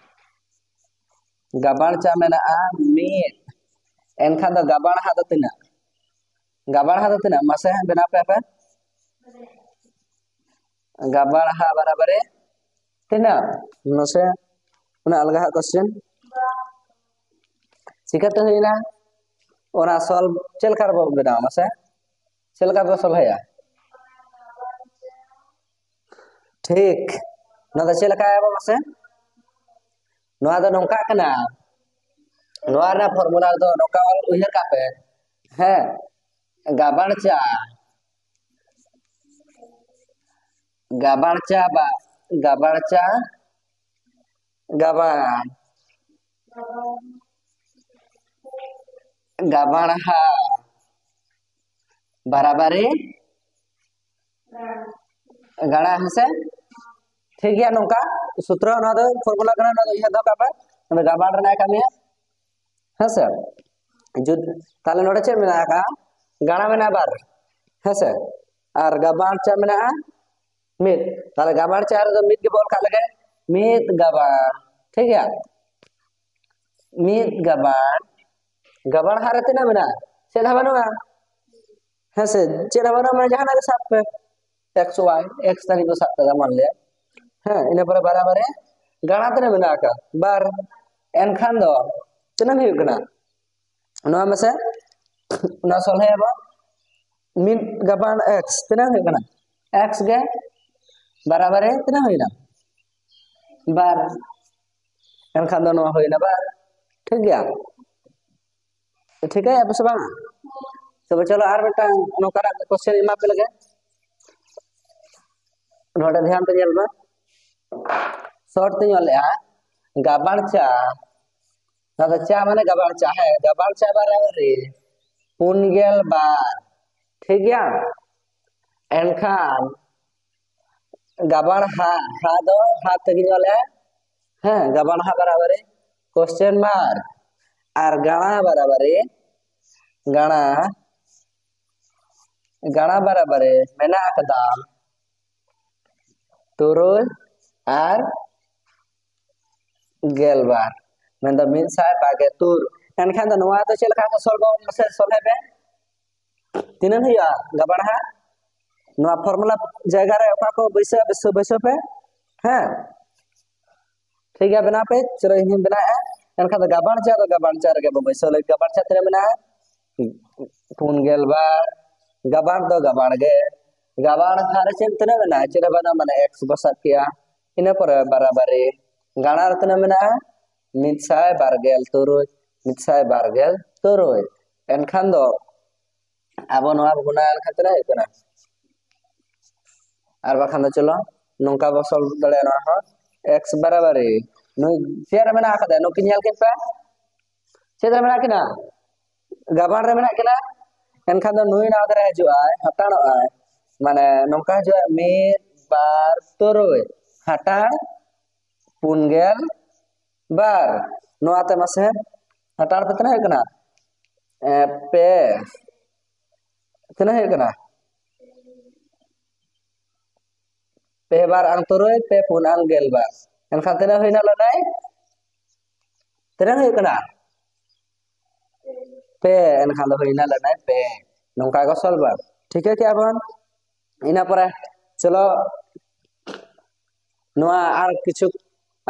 ᱜᱟᱵᱟᱬ ᱪᱟ ᱢᱮᱱᱟᱜᱼᱟ ᱢᱤᱫ, ᱮᱱᱠᱷᱟᱱ ᱫᱚ ᱜᱟᱵᱟᱬᱦᱟ ᱫᱚ ᱛᱤᱱᱟᱹᱜ? ᱜᱟᱵᱟᱬᱦᱟ ᱫᱚ ᱛᱤᱱᱟᱹᱜ? ᱢᱟᱥᱮ ᱵᱮᱱᱟᱣ ᱯᱮ ᱟᱯᱮ᱾ ᱜᱟᱵᱟᱬᱦᱟ ᱵᱟᱨᱟᱵᱟᱨᱤ ᱛᱤᱱᱟᱹᱜ? ᱢᱟᱥᱮ, ᱚᱱᱟ ᱟᱞᱜᱟ ᱦᱟᱜ ᱠᱚᱥᱪᱮᱱ ᱪᱤᱠᱟᱹᱛᱮ ᱦᱩᱭᱱᱟ? ᱚᱱᱟ ᱥᱚᱞᱵᱷ ᱪᱮᱫ ᱞᱮᱠᱟ ᱨᱮᱵᱚ ᱵᱮᱱᱟᱣᱟ? ᱢᱟᱥᱮ, ᱪᱮᱫ ᱞᱮᱠᱟ ᱵᱚ ᱥᱚᱞᱦᱮᱭᱟ? ᱴᱷᱤᱠ᱾ ᱱᱚᱣᱟ ᱫᱚ ᱪᱮᱫ ᱞᱮᱠᱟᱭᱟᱵᱚ ᱢᱟᱥᱮ? ᱱᱚᱣᱟ ᱫᱚ ᱱᱚᱝᱠᱟᱜ ᱠᱟᱱᱟ, ᱱᱚᱣᱟ ᱨᱮᱱᱟᱜ ᱯᱷᱚᱨᱢᱩᱞᱟ ᱫᱚ ᱱᱚᱝᱠᱟ ᱚᱞ ᱩᱭᱦᱟᱹᱨ ᱠᱟᱜ ᱯᱮ᱾ ᱦᱮᱸ, ᱜᱟᱵᱟᱬ ᱪᱟ, ᱜᱟᱵᱟᱬ ᱪᱟ ᱵᱟ ᱜᱟᱵᱟᱬ ᱪᱟ, ᱜᱟᱵᱟᱬ, ᱜᱟᱵᱟᱬᱦᱟ ᱵᱟᱨᱟᱵᱟᱨᱤ ᱜᱟᱬᱟ, ᱦᱮᱸᱥᱮ? ᱴᱷᱤᱠ ᱜᱮᱭᱟ, ᱱᱚᱝᱠᱟ ᱥᱩᱛᱨᱚ, ᱱᱚᱣᱟ ᱫᱚ ᱯᱷᱚᱨᱢᱩᱞᱟ ᱠᱟᱱᱟ, ᱱᱚᱣᱟ ᱫᱚ ᱩᱭᱦᱟᱹᱨ ᱫᱚᱦᱚ ᱠᱟᱜ ᱯᱮ᱾ ᱱᱚᱣᱟ ᱫᱚ ᱜᱟᱵᱟᱬ ᱨᱮᱱᱟᱜ ᱮ ᱠᱟᱹᱢᱤᱭᱟ, ᱦᱮᱸᱥᱮ? ᱡᱩᱫ-, ᱛᱟᱦᱞᱮ ᱱᱚᱰᱮ ᱪᱮᱫ ᱢᱮᱱᱟᱜ ᱟᱠᱟᱫᱼᱟ? ᱜᱟᱬᱟ ᱢᱮᱱᱟᱜᱼᱟ ᱵᱟᱨ, ᱦᱮᱸᱥᱮ? ᱟᱨ ᱜᱟᱵᱟᱬ ᱪᱟ ᱢᱮᱱᱟᱜᱼᱟ ᱢᱤᱫ᱾ ᱛᱟᱦᱞᱮ ᱜᱟᱵᱟᱬ ᱪᱟ ᱨᱮᱫᱚ ᱢᱤᱫ ᱜᱮᱵᱚ ᱚᱞ ᱠᱟᱜ ᱞᱮᱜᱮ, ᱢᱤᱫ ᱜᱟᱵᱟᱬ᱾ ᱴᱷᱤᱠ ᱜᱮᱭᱟ, ᱢᱤᱫ ᱜᱟᱵᱟᱬ᱾ ᱜᱟᱵᱟᱬᱦᱟ ᱨᱮ ᱛᱤᱱᱟᱹᱜ ᱢᱮᱱᱟᱜᱼᱟ? ᱪᱮᱫ ᱦᱚᱸ ᱵᱟᱹᱱᱩᱜᱼᱟ, ᱦᱮᱸ ᱥᱮ? ᱪᱮᱫ ᱦᱚᱸ ᱵᱟᱹᱱᱩᱜᱼᱟ, ᱢᱟᱱᱮ ᱡᱟᱦᱟᱱᱟᱜ ᱜᱮ ᱥᱟᱵ ᱯᱮ, ᱮᱠᱥ ᱣᱟᱭ, ᱮᱠᱥ ᱛᱟᱹᱨᱤᱠᱷ ᱠᱚ ᱥᱟᱵ ᱠᱟᱫᱟ, ᱢᱟᱱ ᱞᱤᱭᱟ᱾ ᱦᱮᱸ, ᱤᱱᱟᱹ ᱯᱚᱨᱮ ᱵᱟᱨᱟᱵᱟᱨᱤ ᱜᱟᱬᱟ ᱛᱤᱱᱟᱹᱜ ᱢᱮᱱᱟᱜ ᱟᱠᱟᱫ? ᱵᱟᱨ᱾ ᱮᱱᱠᱷᱟᱱ ᱫᱚ ᱛᱤᱱᱟᱹᱜ ᱦᱩᱭᱩᱜ ᱠᱟᱱᱟ? ᱱᱚᱣᱟ ᱢᱮᱥᱮ, ᱱᱚᱣᱟ ᱥᱚᱞᱦᱮᱭᱟᱵᱚ᱾ ᱢᱤᱫ ᱜᱟᱵᱟᱬ ᱮᱠᱥ ᱛᱤᱱᱟᱹᱜ ᱦᱩᱭᱩᱜ ᱠᱟᱱᱟ? ᱮᱠᱥ ᱜᱮ᱾ ᱵᱟᱨᱟᱵᱟᱨᱤ ᱛᱤᱱᱟᱹᱜ ᱦᱩᱭᱱᱟ? ᱵᱟᱨ᱾ ᱮᱱᱠᱷᱟᱱ ᱫᱚ ᱱᱚᱣᱟ ᱦᱩᱭᱱᱟ ᱵᱟᱨ᱾ ᱴᱷᱤᱠ ᱜᱮᱭᱟ? ᱴᱷᱤᱠᱟᱹᱭᱮᱫᱼᱟ ᱯᱮ ᱥᱮ ᱵᱟᱝ? ᱛᱚᱵᱮ ᱪᱚᱞᱚ ᱟᱨ ᱢᱤᱫᱴᱟᱝ ᱱᱚᱝᱠᱟᱱᱟᱜ ᱠᱚᱥᱪᱮᱱ ᱮᱢᱟ ᱯᱮ ᱞᱮᱜᱮ᱾ ᱱᱚᱰᱮ ᱫᱷᱮᱭᱟᱱ ᱛᱮ ᱧᱮᱞ ᱢᱮ, ᱥᱚᱨᱴ ᱛᱮᱧ ᱚᱞᱮᱜᱼᱟ, ᱜᱟᱵᱟᱬ ᱪᱟ᱾ ᱱᱚᱣᱟ ᱫᱚ ᱪᱟ ᱢᱟᱱᱮ ᱜᱟᱵᱟᱬ ᱪᱟ, ᱦᱮᱸ, ᱜᱟᱵᱟᱬ ᱪᱟ ᱵᱟᱨᱟᱵᱟᱨᱤ ᱯᱩᱱ ᱜᱮᱞ ᱵᱟᱨ᱾ ᱴᱷᱤᱠ ᱜᱮᱭᱟ? ᱮᱱᱠᱷᱟᱱ ᱜᱟᱵᱟᱬ ᱦᱟ, ᱦᱟ ᱫᱚ ᱦᱟ ᱛᱮᱜᱮᱧ ᱚᱞᱮᱜᱼᱟ, ᱦᱮᱸ, ᱜᱟᱵᱟᱬ ᱦᱟ ᱵᱟᱨᱟᱵᱟᱨᱤ ᱠᱚᱥᱪᱮᱱ ᱢᱟᱨᱠ, ᱟᱨ ᱜᱟᱬᱟ ᱵᱟᱨᱟᱵᱟᱨᱤ, ᱜᱟᱬᱟ, ᱜᱟᱬᱟ ᱵᱟᱨᱟᱵᱟᱨᱤ ᱢᱮᱱᱟᱜ ᱟᱠᱟᱫᱟ ᱛᱩᱨᱩᱭ ᱟᱨ ᱜᱮᱞᱵᱟᱨ, ᱢᱮᱱᱫᱚ ᱢᱤᱫ ᱥᱟᱭ ᱵᱟᱜᱮ ᱛᱩᱨ᱾ ᱮᱱᱠᱷᱟᱱ ᱫᱚ ᱱᱚᱣᱟ ᱫᱚ ᱪᱮᱫ ᱞᱮᱠᱟ ᱠᱚ ᱥᱚᱞᱵᱚ ᱢᱟᱥᱮ ᱥᱚᱞᱦᱮ ᱯᱮ᱾ ᱛᱤᱱᱟᱹᱜ ᱦᱩᱭᱩᱜᱼᱟ ᱜᱟᱵᱟᱬ ᱦᱟᱸᱜ? ᱱᱚᱣᱟ ᱯᱷᱚᱨᱢᱩᱞᱟ ᱡᱟᱭᱜᱟ ᱨᱮ ᱚᱠᱟ ᱠᱚ ᱵᱟᱹᱭᱥᱟᱹᱣ ᱵᱟᱹᱭᱥᱟᱹᱣ ᱵᱟᱹᱭᱥᱟᱹᱣ ᱯᱮ᱾ ᱦᱮᱸ, ᱴᱷᱤᱠ ᱜᱮᱭᱟ, ᱵᱮᱱᱟᱣ ᱯᱮ᱾ ᱪᱚᱞᱚ, ᱤᱧ ᱦᱚᱸᱧ ᱵᱮᱱᱟᱣᱮᱫᱼᱟ᱾ ᱮᱱᱠᱷᱟᱱ ᱫᱚ ᱜᱟᱵᱟᱬ ᱪᱟ ᱫᱚ ᱜᱟᱵᱟᱬ ᱪᱟ ᱨᱮᱜᱮ ᱵᱚ ᱵᱟᱹᱭᱥᱟᱹᱣ ᱞᱟᱹᱜᱤᱫ᱾ ᱜᱟᱵᱟᱬ ᱪᱟ ᱛᱤᱱᱟᱹᱜ ᱢᱮᱱᱟᱜᱼᱟ? ᱯᱩᱱ ᱜᱮᱞ ᱵᱟᱨ᱾ ᱜᱟᱵᱟᱬ ᱫᱚ ᱜᱟᱵᱟᱬ ᱜᱮ᱾ ᱜᱟᱵᱟᱬ ᱦᱟᱨ ᱪᱮᱫ ᱛᱤᱱᱟᱹᱜ ᱢᱮᱱᱟᱜᱼᱟ? ᱪᱮᱫ ᱦᱚᱸ ᱵᱟᱹᱱᱩᱜᱼᱟ, ᱢᱟᱱᱮ ᱮᱠᱥ ᱵᱚ ᱥᱟᱵ ᱠᱮᱜᱼᱟ᱾ ᱤᱱᱟᱹ ᱯᱚᱨᱮ ᱵᱟᱨᱟᱵᱟᱨᱤ᱾ ᱜᱟᱬᱟ ᱨᱮ ᱛᱤᱱᱟᱹᱜ ᱢᱮᱱᱟᱜᱼᱟ? ᱢᱤᱫ ᱥᱟᱭ ᱵᱟᱨ ᱜᱮᱞ ᱛᱩᱨᱩᱭ᱾ ᱢᱤᱫ ᱥᱟᱭ ᱵᱟᱨ ᱜᱮᱞ ᱛᱩᱨᱩᱭ᱾ ᱮᱱᱠᱷᱟᱱ ᱫᱚ ᱟᱵᱚ ᱱᱚᱣᱟ ᱵᱚ ᱜᱩᱱᱟ ᱞᱮᱠᱷᱟᱱ ᱛᱤᱱᱟᱹᱜ ᱦᱩᱭᱩᱜ ᱠᱟᱱᱟ? ᱟᱨ ᱵᱟᱠᱷᱟᱱ ᱫᱚ ᱪᱚᱞᱚ ᱱᱚᱝᱠᱟ ᱵᱚ ᱥᱚᱞᱵᱷ ᱫᱟᱲᱮᱭᱟᱜᱼᱟ ᱱᱚᱣᱟ ᱦᱚᱸ᱾ ᱮᱠᱥ ᱵᱟᱨᱟᱵᱟᱨᱤ ᱱᱩᱭ ᱪᱮᱫ ᱨᱮ ᱢᱮᱱᱟᱜ ᱟᱠᱟᱫᱟ? ᱱᱩᱠᱤᱱ ᱧᱮᱞ ᱠᱤᱱ ᱯᱮ, ᱪᱮᱫ ᱨᱮ ᱢᱮᱱᱟᱜ ᱠᱤᱱᱟ? ᱜᱟᱵᱟᱬ ᱨᱮ ᱢᱮᱱᱟᱜ ᱠᱤᱱᱟ᱾ ᱮᱱᱠᱷᱟᱱ ᱫᱚ ᱱᱩᱭ ᱱᱚᱣᱟ ᱫᱷᱟᱨᱮ ᱦᱤᱡᱩᱜ ᱟᱭ, ᱦᱟᱛᱟᱲᱚᱜ ᱟᱭ, ᱢᱟᱱᱮ ᱱᱚᱝᱠᱟ ᱦᱤᱡᱩᱜᱼᱟ, ᱢᱤᱫ ᱵᱟᱨ ᱛᱩᱨᱩᱭ, ᱦᱟᱛᱟᱲ ᱯᱩᱱ ᱜᱮᱞ ᱵᱟᱨ᱾ ᱱᱚᱣᱟ ᱛᱮ ᱢᱟᱥᱮ ᱦᱟᱛᱟᱲ ᱯᱮ, ᱛᱤᱱᱟᱹᱜ ᱦᱩᱭᱩᱜ ᱠᱟᱱᱟ? ᱮ, ᱯᱮ᱾ ᱛᱤᱱᱟᱹᱜ ᱦᱩᱭᱩᱜ ᱠᱟᱱᱟ? ᱯᱮ ᱵᱟᱨ ᱟᱝ ᱛᱩᱨᱩᱭ, ᱯᱮ ᱯᱩᱱ ᱟᱝ ᱜᱮᱞ ᱵᱟᱨ᱾ ᱮᱱᱠᱷᱟᱱ ᱛᱤᱱᱟᱹᱜ ᱦᱩᱭᱱᱟ ᱞᱟᱹᱱᱟᱹᱭ? ᱛᱤᱱᱟᱹᱜ ᱦᱩᱭᱩᱜ ᱠᱟᱱᱟ? ᱯᱮ᱾ ᱮᱱᱠᱷᱟᱱ ᱫᱚ ᱦᱩᱭᱱᱟ ᱞᱟᱹᱱᱟᱹᱭ ᱯᱮ᱾ ᱱᱚᱝᱠᱟ ᱜᱮ ᱥᱚᱞᱵᱷ ᱟ᱾ ᱴᱷᱤᱠᱟᱹ ᱠᱮᱜᱼᱟ ᱵᱚᱱ᱾ ᱤᱱᱟᱹ ᱯᱚᱨᱮ ᱪᱚᱞᱚ ᱱᱚᱣᱟ ᱟᱨ ᱠᱤᱪᱷᱩ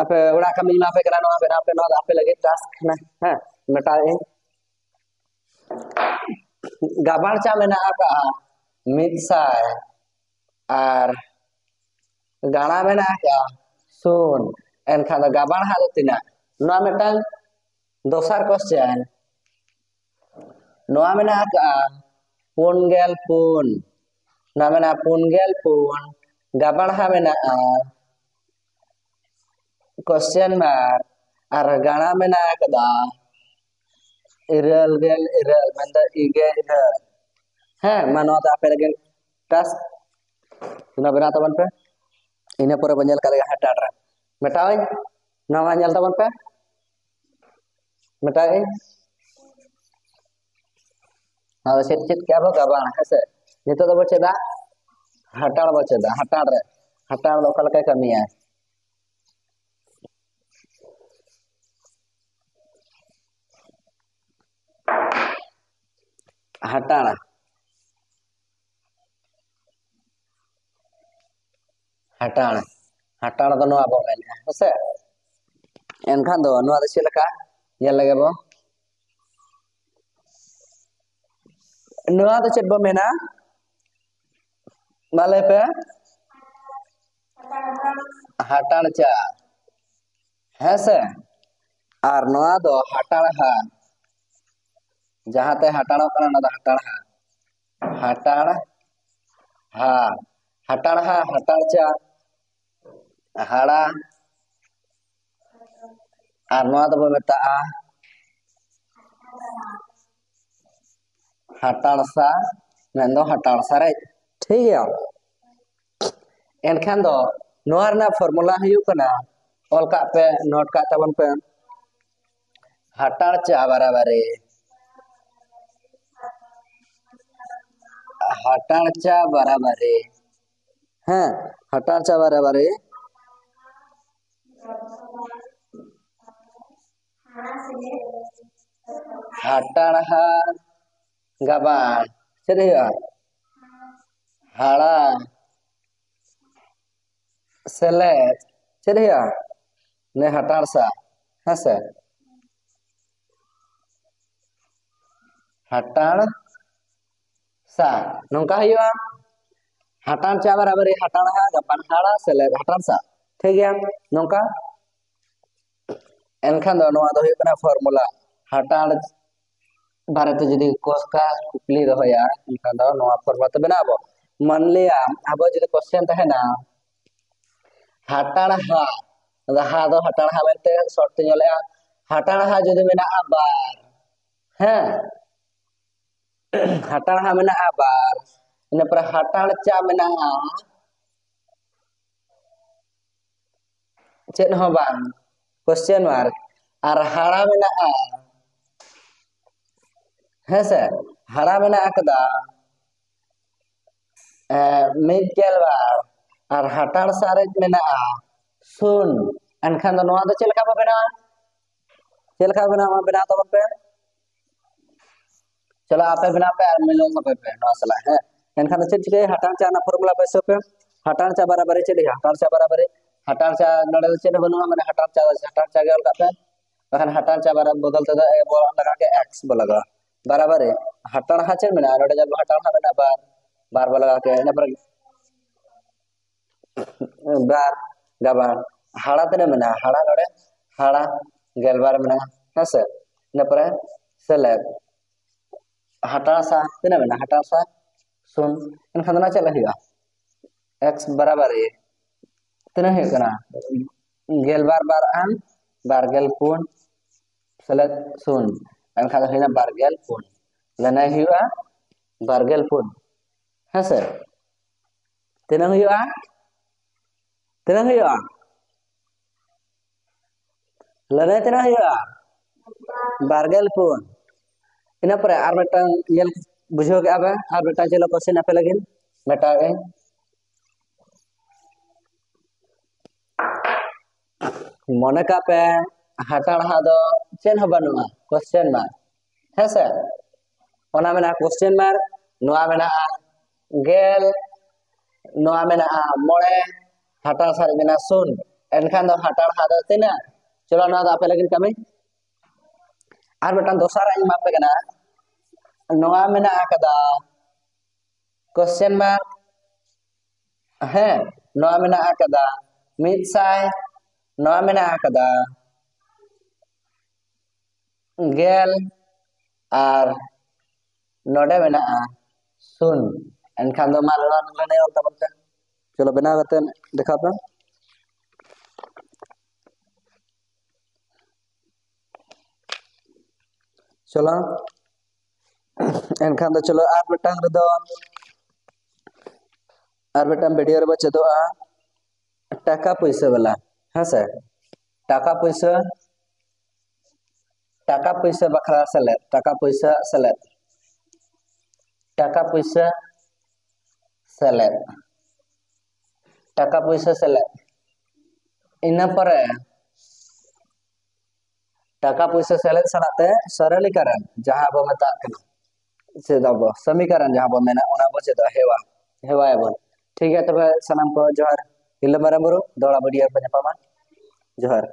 ᱟᱯᱮ ᱚᱲᱟᱜ ᱠᱟᱹᱢᱤ ᱮᱢᱟ ᱯᱮ ᱠᱟᱱᱟ, ᱱᱚᱣᱟ ᱵᱮᱱᱟᱣ ᱯᱮ, ᱱᱚᱣᱟ ᱫᱚ ᱟᱯᱮ ᱞᱟᱹᱜᱤᱫ ᱴᱟᱥᱠ ᱠᱟᱱᱟ᱾ ᱦᱮᱸ, ᱢᱮᱴᱟᱣ ᱟᱹᱧ᱾ ᱜᱟᱵᱟᱬ ᱪᱟ ᱢᱮᱱᱟᱜ ᱟᱠᱟᱫᱼᱟ ᱢᱤᱫ ᱥᱟᱭ, ᱟᱨ ᱜᱟᱬᱟ ᱢᱮᱱᱟᱜ ᱟᱠᱟᱫᱼᱟ ᱥᱩᱱ᱾ ᱮᱱᱠᱷᱟᱱ ᱫᱚ ᱜᱟᱵᱟᱬ ᱦᱟᱸᱜ ᱫᱚ ᱛᱤᱱᱟᱹᱜ? ᱱᱚᱣᱟ ᱢᱤᱫᱴᱟᱝ ᱫᱚᱥᱟᱨ ᱠᱚᱥᱪᱮᱱ᱾ ᱱᱚᱣᱟ ᱢᱮᱱᱟᱜ ᱟᱠᱟᱫᱼᱟ ᱯᱩᱱ ᱜᱮᱞ ᱯᱩᱱ᱾ ᱱᱚᱣᱟ ᱢᱮᱱᱟᱜᱼᱟ ᱯᱩᱱ ᱜᱮᱞ ᱯᱩᱱ᱾ ᱜᱟᱵᱟᱬ ᱦᱟᱸᱜ ᱢᱮᱱᱟᱜᱼᱟ ᱠᱚᱥᱪᱮᱱ ᱢᱟᱨᱠ, ᱟᱨ ᱜᱟᱬᱟ ᱢᱮᱱᱟᱜ ᱟᱠᱟᱫᱟ ᱤᱨᱟᱹᱞ ᱜᱮᱞ ᱤᱨᱟᱹᱞ, ᱢᱮᱱᱫᱚ ᱤᱜᱮ ᱤᱨᱟᱹᱞ᱾ ᱦᱮᱸ, ᱢᱟ ᱱᱚᱣᱟ ᱫᱚ ᱟᱯᱮ ᱞᱟᱹᱜᱤᱫ ᱴᱟᱥᱠ ᱚᱱᱟ ᱵᱮᱱᱟᱣ ᱛᱟᱵᱚᱱ ᱯᱮ᱾ ᱤᱱᱟᱹ ᱯᱚᱨᱮ ᱵᱚᱱ ᱧᱮᱞ ᱠᱟᱜ ᱞᱮᱜᱮ ᱦᱟᱴᱟᱬ ᱨᱮ᱾ ᱢᱮᱴᱟᱣᱟᱹᱧ, ᱱᱚᱣᱟ ᱧᱮᱞ ᱛᱟᱵᱚᱱ ᱯᱮ᱾ ᱢᱮᱴᱟᱣᱟᱹᱧ᱾ ᱟᱫᱚ ᱪᱮᱫ ᱪᱮᱫ ᱠᱮᱜᱼᱟ ᱵᱚ? ᱜᱟᱵᱟᱬ, ᱦᱮᱸ ᱥᱮ? ᱱᱤᱛᱚᱜ ᱫᱚᱵᱚ ᱪᱮᱫᱟ ᱦᱟᱴᱟᱬ ᱵᱚ ᱪᱮᱫᱟ᱾ ᱦᱟᱴᱟᱬ ᱨᱮ, ᱦᱟᱴᱟᱬ ᱫᱚ ᱚᱠᱟ ᱞᱮᱠᱟᱭ ᱠᱟᱹᱢᱤᱭᱟ? ᱦᱟᱴᱟᱬ᱾ ᱦᱟᱴᱟᱬ, ᱦᱟᱴᱟᱬ ᱫᱚ ᱱᱚᱣᱟ ᱵᱚ ᱢᱮᱱᱮᱫᱼᱟ, ᱦᱮᱸᱥᱮ? ᱮᱱᱠᱷᱟᱱ ᱫᱚ ᱱᱚᱣᱟ ᱫᱚ ᱪᱮᱫ ᱞᱮᱠᱟ? ᱧᱮᱞ ᱞᱮᱜᱮ ᱵᱚ᱾ ᱱᱚᱣᱟ ᱫᱚ ᱪᱮᱫ ᱵᱚ ᱢᱮᱱᱟ? ᱢᱟ ᱞᱟᱹᱭ ᱯᱮ᱾ ᱦᱟᱴᱟᱬ ᱪᱟ, ᱦᱮᱸ ᱥᱮ? ᱟᱨ ᱱᱚᱣᱟ ᱫᱚ ᱦᱟᱴᱟᱬ ᱦᱟ, ᱡᱟᱦᱟᱸ ᱛᱮ ᱦᱟᱴᱟᱬᱚᱜ ᱠᱟᱱᱟ, ᱚᱱᱟ ᱫᱚ ᱦᱟᱴᱟᱬ ᱦᱟ᱾ ᱦᱟᱴᱟᱬ ᱦᱟ, ᱦᱟᱴᱟᱬ ᱦᱟ, ᱦᱟᱴᱟᱬ ᱪᱟ, ᱦᱟᱲᱟ, ᱟᱨ ᱱᱚᱣᱟ ᱫᱚᱵᱚ ᱢᱮᱛᱟᱜᱼᱟ ᱦᱟᱴᱟᱬ ᱥᱟ, ᱢᱮᱱᱫᱚ ᱦᱟᱴᱟᱬ ᱥᱟᱨᱮᱡ᱾ ᱴᱷᱤᱠ ᱜᱮᱭᱟ? ᱮᱱᱠᱷᱟᱱ ᱫᱚ ᱱᱚᱣᱟ ᱨᱮᱱᱟᱜ ᱯᱷᱚᱨᱢᱩᱞᱟ ᱦᱩᱭᱩᱜ ᱠᱟᱱᱟ, ᱚᱞ ᱠᱟᱜ ᱯᱮ, ᱱᱳᱴ ᱠᱟᱜ ᱛᱟᱵᱚᱱ ᱯᱮ, ᱦᱟᱴᱟᱬ ᱪᱟ ᱵᱟᱨᱟᱵᱟᱨᱤ, ᱦᱟᱴᱟᱬ ᱪᱟ ᱵᱟᱨᱟᱵᱟᱨᱤ, ᱦᱮᱸ, ᱦᱟᱴᱟᱬ ᱪᱟ ᱵᱟᱨᱟᱵᱟᱨᱤ, ᱦᱟᱴᱟᱬ ᱦᱟ ᱜᱟᱵᱟᱬ, ᱪᱮᱫ ᱦᱩᱭᱩᱜᱼᱟ? ᱦᱟᱲᱟ ᱥᱮᱞᱮᱫ, ᱪᱮᱫ ᱦᱩᱭᱩᱜᱼᱟ? ᱱᱮ ᱦᱟᱴᱟᱬ ᱥᱟ, ᱦᱮᱸ ᱥᱮ? ᱦᱟᱴᱟᱬ ᱥᱟ, ᱱᱚᱝᱠᱟ ᱦᱩᱭᱩᱜᱼᱟ᱾ ᱦᱟᱴᱟᱬ ᱪᱟ ᱵᱟᱨᱟᱵᱟᱨᱤ ᱦᱟᱴᱟᱬ ᱦᱟ ᱜᱟᱵᱟᱬ ᱦᱟᱲᱟ ᱥᱮᱞᱮᱫ ᱦᱟᱴᱟᱬ ᱥᱟ᱾ ᱴᱷᱤᱠ ᱜᱮᱭᱟ, ᱱᱚᱝᱠᱟ᱾ ᱮᱱᱠᱷᱟᱱ ᱫᱚ ᱱᱚᱣᱟ ᱫᱚ ᱦᱩᱭᱩᱜ ᱠᱟᱱᱟ ᱯᱷᱚᱨᱢᱩᱞᱟ᱾ ᱦᱟᱴᱟᱬ ᱵᱟᱨᱮᱛᱮ ᱡᱩᱫᱤ ᱠᱚᱥᱠᱟ ᱠᱩᱠᱞᱤ ᱫᱚᱦᱚᱭᱟ, ᱮᱱᱠᱷᱟᱱ ᱫᱚ ᱱᱚᱣᱟ ᱯᱷᱚᱨᱢᱩᱞᱟ ᱛᱮ ᱵᱮᱱᱟᱣ ᱟᱵᱚ᱾ ᱢᱟᱱᱞᱤᱭᱟ, ᱟᱵᱚ ᱡᱩᱫᱤ ᱠᱚᱥᱪᱮᱱ ᱛᱟᱦᱮᱱᱟ, ᱦᱟᱴᱟᱬ ᱦᱟ, ᱦᱟ ᱫᱚ ᱦᱟᱴᱟᱬ ᱦᱟ ᱢᱮᱱᱛᱮ ᱥᱚᱨᱴ ᱛᱮ ᱧᱮᱞᱮᱜᱼᱟ, ᱦᱟᱴᱟᱬ ᱦᱟ ᱡᱩᱫᱤ ᱢᱮᱱᱟᱜᱼᱟ ᱵᱟᱨ, ᱦᱮᱸ, ᱦᱟᱴᱟᱬ ᱦᱟ ᱢᱮᱱᱟᱜᱼᱟ ᱵᱟᱨ, ᱤᱱᱟᱹ ᱯᱚᱨᱮ ᱦᱟᱴᱟᱬ ᱪᱟ ᱢᱮᱱᱟᱜᱼᱟ ᱪᱮᱫ ᱦᱚᱸ ᱵᱟᱝ, ᱠᱚᱥᱪᱮᱱ ᱢᱟᱨᱠ, ᱟᱨ ᱦᱟᱲᱟ ᱢᱮᱱᱟᱜᱼᱟ, ᱦᱮᱸ ᱥᱮ, ᱦᱟᱲᱟ ᱢᱮᱱᱟᱜ ᱟᱠᱟᱫᱟ, ᱮ, ᱢᱤᱫ ᱜᱮᱞ ᱵᱟᱨ, ᱟᱨ ᱦᱟᱴᱟᱬ ᱥᱟᱨᱮᱡ ᱢᱮᱱᱟᱜᱼᱟ ᱥᱩᱱ᱾ ᱮᱱᱠᱷᱟᱱ ᱫᱚ ᱱᱚᱣᱟ ᱫᱚ ᱪᱮᱫ ᱞᱮᱠᱟ ᱵᱚ ᱵᱮᱱᱟᱣᱟ? ᱪᱮᱫ ᱞᱮᱠᱟ ᱵᱚ ᱵᱮᱱᱟᱣᱟ? ᱵᱮᱱᱟᱣ ᱛᱟᱵᱚᱱ ᱯᱮ᱾ ᱪᱚᱞᱚ ᱟᱯᱮ ᱵᱮᱱᱟᱣ ᱯᱮ ᱟᱨ ᱢᱤᱞᱟᱹᱣ ᱥᱟᱯᱷᱟᱭ ᱯᱮ ᱱᱚᱣᱟ ᱥᱟᱞᱟᱜ, ᱦᱮᱸ᱾ ᱮᱱᱠᱷᱟᱱ ᱫᱚ ᱪᱮᱫ ᱪᱤᱠᱟᱹᱭᱟ? ᱦᱟᱴᱟᱬ ᱪᱟ ᱨᱮᱱᱟᱜ ᱯᱷᱚᱨᱢᱩᱞᱟ ᱵᱟᱹᱭᱥᱟᱹᱣ ᱯᱮ᱾ ᱦᱟᱴᱟᱬ ᱪᱟ ᱵᱟᱨᱟᱵᱟᱨᱤ ᱪᱮᱫ ᱦᱩᱭᱩᱜᱼᱟ? ᱦᱟᱴᱟᱬ ᱪᱟ ᱵᱟᱨᱟᱵᱟᱨᱤ, ᱦᱟᱴᱟᱬ ᱪᱟ ᱱᱚᱰᱮ ᱫᱚ ᱪᱮᱫ ᱦᱚᱸ ᱵᱟᱹᱱᱩᱜᱼᱟ, ᱢᱟᱱᱮ ᱦᱟᱴᱟᱬ ᱪᱟ ᱫᱚ ᱦᱟᱴᱟᱬ ᱪᱟ ᱜᱮ ᱚᱞ ᱠᱟᱜ ᱯᱮ᱾ ᱵᱟᱠᱷᱟᱱ ᱦᱟᱴᱟᱬ ᱪᱟ ᱵᱟᱨᱟᱵᱟᱨᱤ ᱵᱚᱫᱚᱞ ᱛᱮᱫᱚ ᱮ ᱵᱚ ᱞᱟᱜᱟᱣ ᱠᱮᱫᱟ, ᱮᱠᱥ ᱵᱚ ᱞᱟᱜᱟᱣᱟ᱾ ᱵᱟᱨᱟᱵᱟᱨᱤ ᱦᱟᱴᱟᱬ ᱦᱟ ᱪᱮᱫ ᱢᱮᱱᱟᱜᱼᱟ? ᱱᱚᱰᱮ ᱧᱮᱞ ᱵᱚ, ᱦᱟᱴᱟᱬ ᱦᱟ ᱢᱮᱱᱟᱜᱼᱟ ᱵᱟᱨ, ᱵᱟᱨ ᱵᱚ ᱞᱟᱜᱟᱣ ᱠᱮᱫᱟ᱾ ᱤᱱᱟᱹ ᱯᱚᱨᱮ ᱵᱟᱨ ᱜᱟᱵᱟᱬ, ᱦᱟᱲᱟ ᱛᱤᱱᱟᱹᱜ ᱢᱮᱱᱟᱜᱼᱟ? ᱦᱟᱲᱟ ᱱᱚᱰᱮ ᱦᱟᱲᱟ ᱜᱮᱞᱵᱟᱨ ᱢᱮᱱᱟᱜᱼᱟ, ᱦᱮᱸ ᱥᱮ᱾ ᱤᱱᱟᱹ ᱯᱚᱨᱮ ᱥᱮᱞᱮᱫ, ᱦᱟᱴᱟᱬ ᱥᱟ ᱛᱤᱱᱟᱹᱜ ᱢᱮᱱᱟᱜᱼᱟ? ᱦᱟᱴᱟᱬ ᱥᱟ ᱥᱩᱱ᱾ ᱮᱱᱠᱷᱟᱱ ᱫᱚ ᱱᱚᱣᱟ ᱪᱮᱫ ᱞᱮᱠᱟ ᱦᱩᱭᱩᱜᱼᱟ? ᱮᱠᱥ ᱵᱟᱨᱟᱵᱟᱨᱤ ᱛᱤᱱᱟᱹᱜ ᱦᱩᱭᱩᱜ ᱠᱟᱱᱟ? ᱜᱮᱞᱵᱟᱨ ᱵᱟᱨ ᱟᱱ ᱵᱟᱨᱜᱮᱞ ᱯᱩᱱ ᱥᱮᱞᱮᱫ ᱥᱩᱱ, ᱮᱱᱠᱷᱟᱱ ᱫᱚ ᱦᱩᱭᱱᱟ ᱵᱟᱨᱜᱮᱞ ᱯᱩᱱ᱾ ᱞᱟᱹᱱᱟᱹᱭ ᱦᱩᱭᱩᱜᱼᱟ ᱵᱟᱨᱜᱮᱞ ᱯᱩᱱ, ᱦᱮᱸ ᱥᱮ᱾ ᱛᱤᱱᱟᱹᱜ ᱦᱩᱭᱩᱜᱼᱟ? ᱛᱤᱱᱟᱹᱜ ᱦᱩᱭᱩᱜᱼᱟ? ᱞᱟᱹᱱᱟᱹᱭ ᱛᱤᱱᱟᱹᱜ ᱦᱩᱭᱩᱜᱼᱟ? ᱵᱟᱨᱜᱮᱞ ᱯᱩᱱ᱾ ᱤᱱᱟᱹ ᱯᱚᱨᱮ ᱟᱨ ᱢᱤᱫᱴᱟᱝ ᱧᱮᱞ ᱵᱩᱡᱷᱟᱹᱣ ᱠᱮᱜᱼᱟ ᱯᱮ, ᱟᱨ ᱢᱤᱫᱴᱟᱝ ᱪᱚᱞᱚ ᱠᱚᱥᱪᱮᱱ ᱟᱯᱮ ᱞᱟᱹᱜᱤᱫ ᱢᱮᱴᱟᱣᱮᱫ ᱟᱹᱧ᱾ ᱢᱚᱱᱮ ᱠᱟᱜ ᱯᱮ, ᱦᱟᱴᱟᱬ ᱦᱟ ᱫᱚ ᱪᱮᱫ ᱦᱚᱸ ᱵᱟᱹᱱᱩᱜᱼᱟ, ᱠᱚᱥᱪᱮᱱ ᱢᱟᱨᱠ, ᱦᱮᱸ ᱥᱮ? ᱚᱱᱟ ᱢᱮᱱᱟᱜᱼᱟ ᱠᱚᱥᱪᱮᱱ ᱢᱟᱨᱠ, ᱱᱚᱣᱟ ᱢᱮᱱᱟᱜᱼᱟ ᱜᱮᱞ, ᱱᱚᱣᱟ ᱢᱮᱱᱟᱜᱼᱟ ᱢᱚᱬᱮ, ᱦᱟᱴᱟᱬ ᱥᱟ ᱨᱮ ᱢᱮᱱᱟᱜᱼᱟ ᱥᱩᱱ᱾ ᱮᱱᱠᱷᱟᱱ ᱫᱚ ᱦᱟᱴᱟᱬ ᱦᱟ ᱫᱚ ᱛᱤᱱᱟᱹᱜ? ᱪᱚᱞᱚ, ᱱᱚᱣᱟ ᱫᱚ ᱟᱯᱮ ᱞᱟᱹᱜᱤᱫ ᱠᱟᱹᱢᱤ᱾ ᱟᱨ ᱢᱤᱫᱴᱟᱝ ᱫᱚᱥᱟᱨᱟᱜ ᱤᱧ ᱮᱢᱟ ᱯᱮ ᱠᱟᱱᱟ, ᱱᱚᱣᱟ ᱢᱮᱱᱟᱜ ᱟᱠᱟᱫᱟ ᱠᱚᱥᱪᱮᱱ ᱢᱟᱨᱠ, ᱦᱮᱸ, ᱱᱚᱣᱟ ᱢᱮᱱᱟᱜ ᱟᱠᱟᱫᱟ ᱢᱤᱫ ᱥᱟᱭ, ᱱᱚᱣᱟ ᱢᱮᱱᱟᱜ ᱟᱠᱟᱫᱟ ᱜᱮᱞ, ᱟᱨ ᱱᱚᱰᱮ ᱢᱮᱱᱟᱜᱼᱟ ᱥᱩᱱ᱾ ᱮᱱᱠᱷᱟᱱ ᱫᱚ ᱢᱟ ᱱᱚᱣᱟ ᱞᱟᱹᱱᱟᱹᱭ ᱚᱞ ᱛᱟᱵᱚᱱ ᱯᱮ᱾ ᱪᱚᱞᱚ, ᱵᱮᱱᱟᱣ ᱠᱟᱛᱮ ᱫᱮᱠᱷᱟᱣ ᱯᱮ᱾ ᱪᱚᱞᱚ, ᱮᱱᱠᱷᱟᱱ ᱫᱚ ᱪᱚᱞᱚ ᱟᱨ ᱢᱤᱫᱴᱟᱝ ᱨᱮᱫᱚ, ᱟᱨ ᱢᱤᱫᱴᱟᱝ ᱵᱷᱤᱰᱤᱭᱳ ᱨᱮᱵᱚ ᱪᱮᱫᱚᱜᱼᱟ ᱴᱟᱠᱟ ᱯᱩᱭᱥᱟᱹ ᱵᱟᱞᱟ, ᱦᱮᱸ ᱥᱮ? ᱴᱟᱠᱟ ᱯᱩᱭᱥᱟᱹ, ᱴᱟᱠᱟ ᱯᱩᱭᱥᱟᱹ ᱵᱟᱠᱷᱨᱟ ᱥᱮᱞᱮᱫ, ᱴᱟᱠᱟ ᱯᱩᱭᱥᱟᱹ ᱥᱮᱞᱮᱫ, ᱴᱟᱠᱟ ᱯᱩᱭᱥᱟᱹ ᱥᱮᱞᱮᱫ, ᱴᱟᱠᱟ ᱯᱩᱭᱥᱟᱹ ᱥᱮᱞᱮᱫ᱾ ᱤᱱᱟᱹ ᱯᱚᱨᱮ ᱴᱟᱠᱟ ᱯᱩᱭᱥᱟᱹ ᱥᱮᱞᱮᱫ ᱥᱟᱞᱟᱜ ᱛᱮ ᱥᱚᱨᱚᱞᱤᱠᱟᱨᱚᱱ, ᱡᱟᱦᱟᱸ ᱵᱚ ᱢᱮᱛᱟᱜ ᱠᱟᱱᱟ, ᱪᱮᱫ ᱟᱵᱚ ᱥᱚᱢᱤᱠᱚᱨᱚᱱ ᱡᱟᱦᱟᱸ ᱵᱚᱱ ᱢᱮᱱᱟ, ᱚᱱᱟ ᱵᱚ ᱪᱮᱫᱚᱜᱼᱟ, ᱦᱮᱣᱟ, ᱦᱮᱣᱟᱭᱟᱵᱚᱱ᱾ ᱴᱷᱤᱠ ᱜᱮᱭᱟ, ᱛᱚᱵᱮ ᱥᱟᱱᱟᱢ ᱠᱚ ᱡᱚᱦᱟᱨ᱾ ᱛᱤᱨᱞᱟᱹ ᱢᱟᱨᱟᱝ ᱵᱩᱨᱩ ᱫᱚᱦᱲᱟ ᱵᱷᱤᱰᱤᱭᱳ ᱨᱮ ᱧᱟᱯᱟᱢᱟ᱾ ᱡᱚᱦᱟᱨ᱾